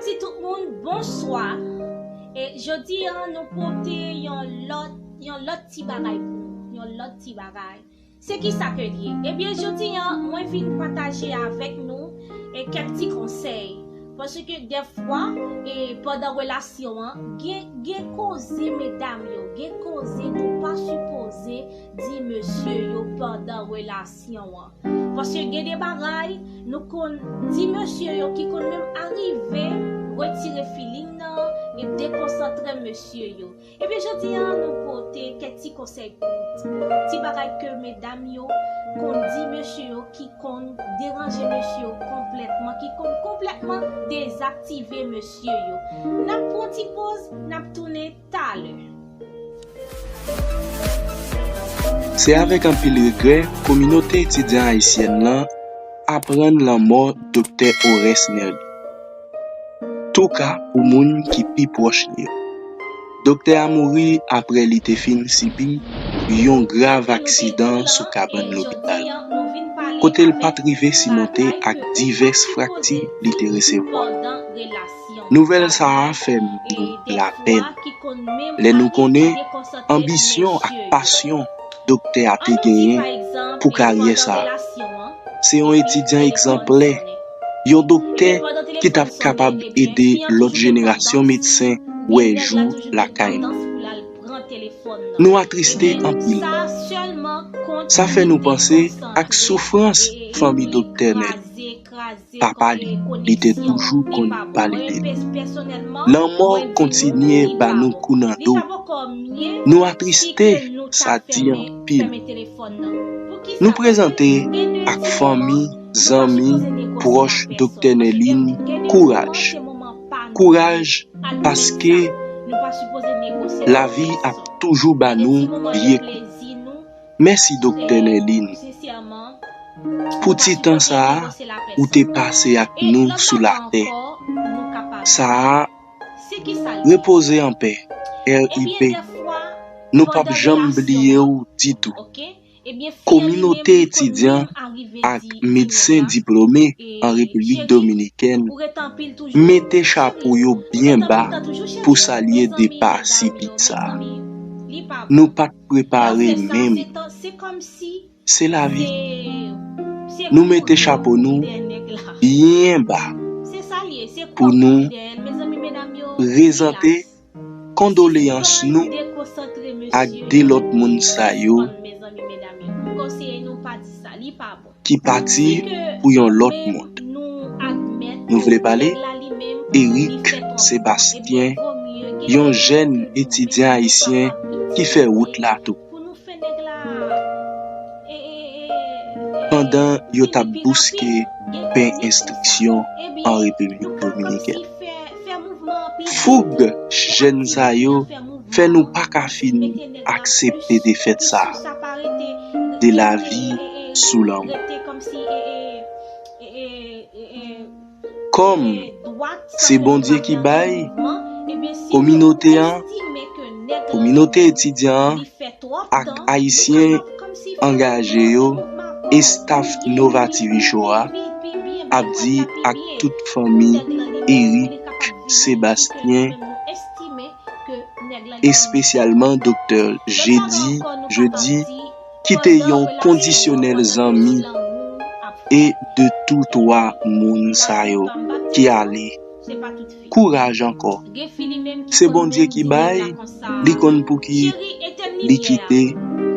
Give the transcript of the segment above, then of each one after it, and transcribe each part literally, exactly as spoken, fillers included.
Ti tout moun, bonswa. E jodi a, nou pote yon lòt, yon lòt ti bagay pou nou, yon lòt ti bagay. Se ki sa ke l ye? Ebyen, jodi a, mwen vin pataje avèk nou e kèk ti konsèy. Paske dèfwa, e pandan relasyon an, gen, gen koze medam yo, gen koze nou pa sipoze di mesye yo pandan relasyon an. Paske gen de bagay nou konn di mesye yo ki konn menm arive retire feeling nan e dekonsantre mesye yo. Ebyen, jodi a, nou pote kèk ti konsèy pou ti bagay ke medam yo konn di mesye yo ki konn deranje mesye yo konplètman, ki konn konplètman dezaktive mesye yo. N ap pran ti poz, n ap tounen talè. Se avèk anpil regrè kominote etidyan ayisyèn nan aprann lanmò Doktè Orès Nerly. Touka pou moun ki pi pwòch li yo. Doktè a mouri apre li te fin sibi yon grav aksidan sou kabann lopital. Kote l pa t rive simonte ak divès frakti li te resevwa. Nouvèl sa a fè nou lapèn lè nou konnen anbisyon ak pasyon doktè a te genyen pou karyè sa a. Se yon etidyan egzanplè, yon doktè ki t ap kapab ede lòt jenerasyon medsen wè jou lakay nou. Nou atriste anpil. Sa fè nou panse ak soufrans fanmi Doktè Nèt. Papa li, li te toujou konn pale de li. Lanmò kontinye ba nou kou nan do. Nou atriste, sa di anpil. Nou prezante ak fanmi, zanmi, pwòch Doktè Nèlin kouraj. Kouraj paske lavi ap toujou ba nou vye kou. Mèsi Doktè Nèlin pou ti tan sa a ou te pase ak nou sou latè. Sa a, repoze anpè, R I P. Nou p ap janm bliye w ditou. Kominote etidyan ak medsen diplome an Repiblik Dominikèn mete chapo yo byen ba pou salye depa sibit sa a. Nou pa t prepare menm. Se lavi. Nou mete chapo nou byen ba pou nou prezante kondoleyans nou ak de lòt moun sa yo ki pati pou yon lòt mond. Nou vle pale Eric Sébastien, yon jèn etidyan ayisyen ki fè wout la tou. Pandan yo t ap bouske pen enstriksyon an Repiblik Dominikèn. Foug jèn sa yo fè nou pa ka fin aksepte defèt sa a. De lavi sou lanmò. Kòm se Bondye ki bay, kominote an, kominote etidyan an ak Ayisyen angaje yo, estaf Nova T V Show a ap di ak tout fanmi Eric Sébastien, espesyalman Doktè Jedi, Jedi, ki te yon kondisyonèl zanmi e de tou twa moun sa yo ki ale. Kouraj ankò. Se Bondye ki bay, li konn pouki li kite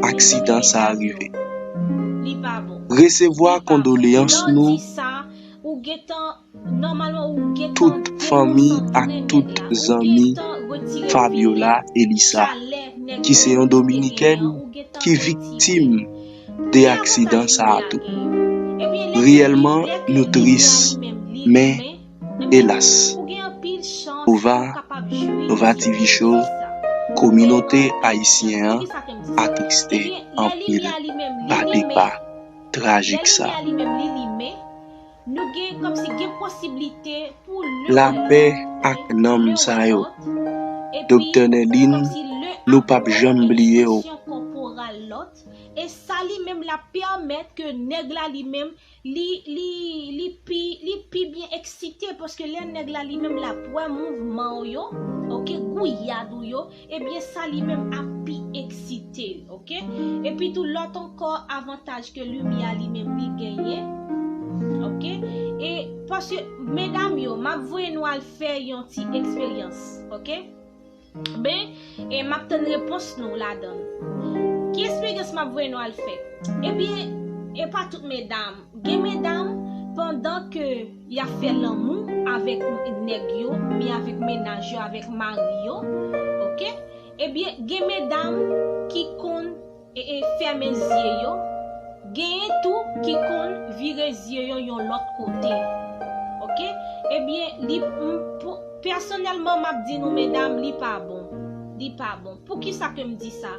aksidan sa a rive. Resevwa kondoleyans nou, tout fanmi ak tout zanmi Fabiola Elisa, ki se yon Dominikèn ki viktim de aksidan sa a tou. Reyèlman, nou tris, men, elas, Nova, Nova T V Show, kominote ayisyen an atriste anpil pa depa trajik sa a. Lapè ak nanm sa yo. Doktè Nèlin, nou p ap janm bliye w. E sa li menm l ap pèmèt ke nèg la li menm li li li pi li pi byen eksite. Paske lè nèg la li menm l ap wè mouvman w yo, oke, gouyad ou yo, ebyen sa li menm ap pi eksite l, oke? Epi tou lòt ankò avantaj ke limyè a li menm li genyen, oke? E paske medam yo, m ap voye nou al fè yon ti eksperyans, oke? Ben, e m ap tann repons nou ladan l. Ki eksperyans m ap voye nou al fè? Ebyen, e pa tout medam. Gen medam, pandan ke y ap fè lanmou avèk nèg yo, oubyen avèk mennaj yo, avèk mari yo, oke? Ebyen, gen medam ki konn e, e fèmen zye yo, genyen tou ki konn vire zye yo yon lòt kote. Oke? Ebyen, li, m, pou, pèsonèlman, m ap di nou, medam, li pa bon. Li pa bon. Poukisa ke m di sa?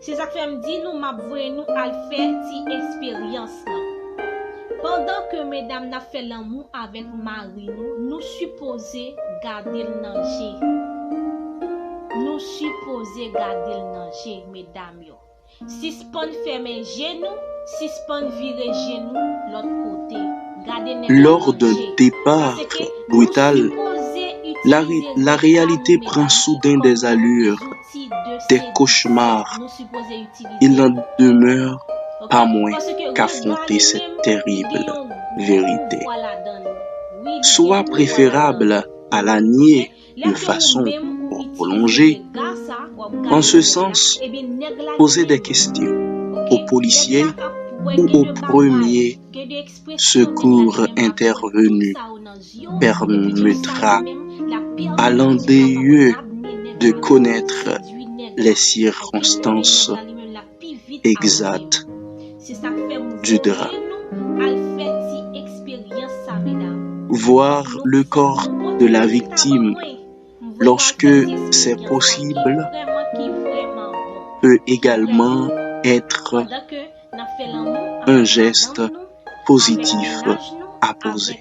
Se sa k fè m di nou, m ap voye nou al fè ti eksperyans lan. Pandan ke medam n ap fè lanmou avèk mari nou, nou sipoze gade l nan je. Nou sipoze gade l nan je, medam yo. Sispann fèmen je nou, sispann vire je nou lòt kote. Gade nèg la nan je. Lors d'un départ brutal, la, ré- la réalité prend soudain des allures, des cauchemars. Il n'en demeure pas moins qu'affronter cette terrible vérité. Soit préférable à la nier de façon prolongée. En ce sens, poser des questions aux policiers ou aux premiers secours intervenus permettra à l'endeuillé de connaître les circonstances exactes du drame. Voir le corps de la victime, lorsque c'est possible, peut également être un geste positif à poser.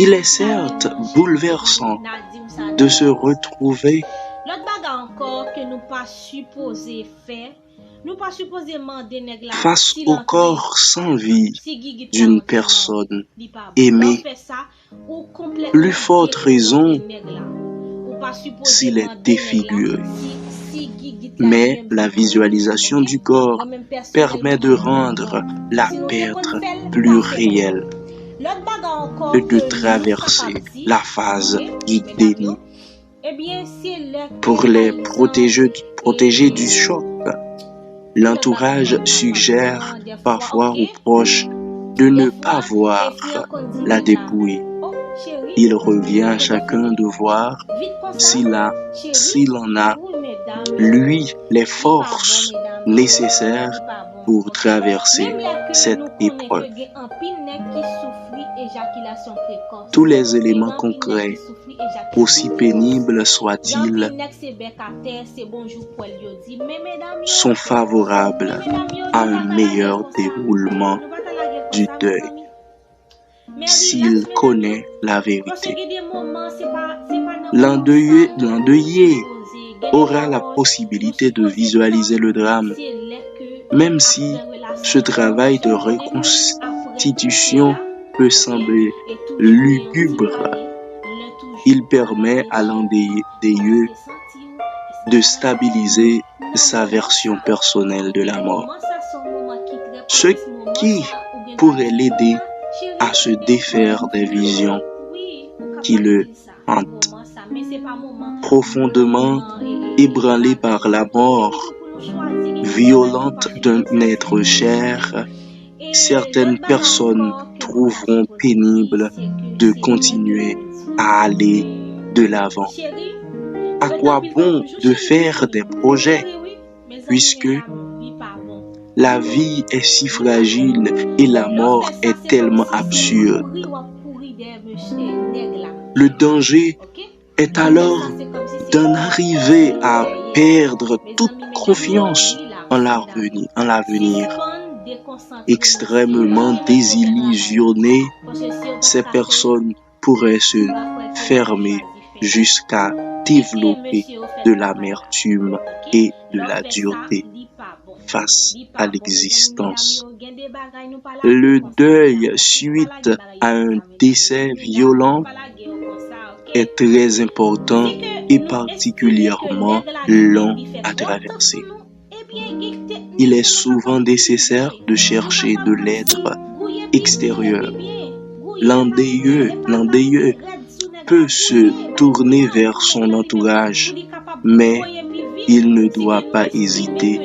Il est certes bouleversant de se retrouver face au corps sans vie d'une personne aimée, plus forte raison s'il est défiguré. Mais la visualisation du corps permet de rendre la perte plus réelle et de traverser la phase du déni. Pour les protéger, protéger du choc, l'entourage suggère parfois aux proches de ne pas voir la dépouille. Il revient à chacun de voir s'il a, s'il en a, lui, les forces nécessaires pour traverser cette épreuve. Tous les éléments concrets, aussi pénibles soient-ils, sont favorables à un meilleur déroulement du deuil. S'il connaît la vérité. L'endeuillé, l'endeuillé aura la possibilité de visualiser le drame, même si ce travail de reconstitution peut sembler lugubre. Il permet à l'endeuillé de stabiliser sa version personnelle de la mort. Ce qui pourrait l'aider à se défaire des visions qui le hantent. Profondément ébranlé par la mort violente d'un être cher, certaines personnes trouveront pénible de continuer à aller de l'avant. À quoi bon de faire des projets puisque la vie est si fragile et la mort est tellement absurde? Le danger est alors d'en arriver à perdre toute confiance en l'avenir, en l'avenir. Extrêmement désillusionnées, ces personnes pourraient se fermer jusqu'à développer de l'amertume et de la dureté. face à l'existence. Le deuil suite à un décès violent est très important et particulièrement long à traverser. Il est souvent nécessaire de chercher de l'aide extérieure. L'endeuillé, l'endeuillé peut se tourner vers son entourage, mais il ne doit pas hésiter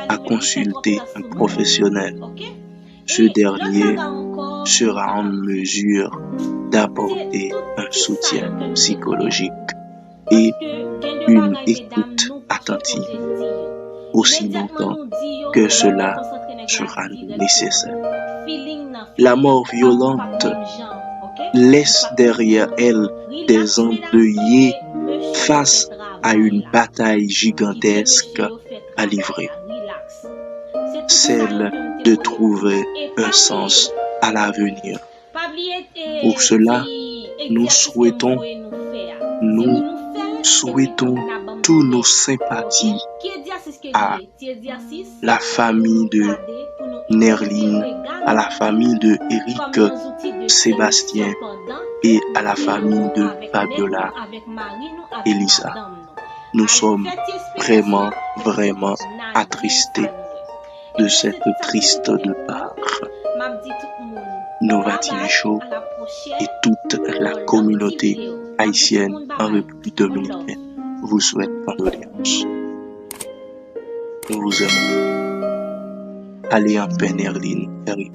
à consulter un professionnel. Ce dernier sera en mesure d'apporter un soutien psychologique et une écoute attentive aussi longtemps que cela sera nécessaire. La mort violente laisse derrière elle des endeuillés face à une bataille gigantesque à livrer, celle de trouver un sens à l'avenir. Pour cela, nous souhaitons, nous souhaitons tous nos sympathies à la famille de Nerline, à la famille de Eric, Sébastien et à la famille de Fabiola, Elisa. Nous sommes vraiment, vraiment attristés de cette triste départ. Nova T V Show et toute la communauté haïtienne en République dominicaine vous souhaite condoléances. Nous vous aimons. Allez en paix, Nerline, Eric.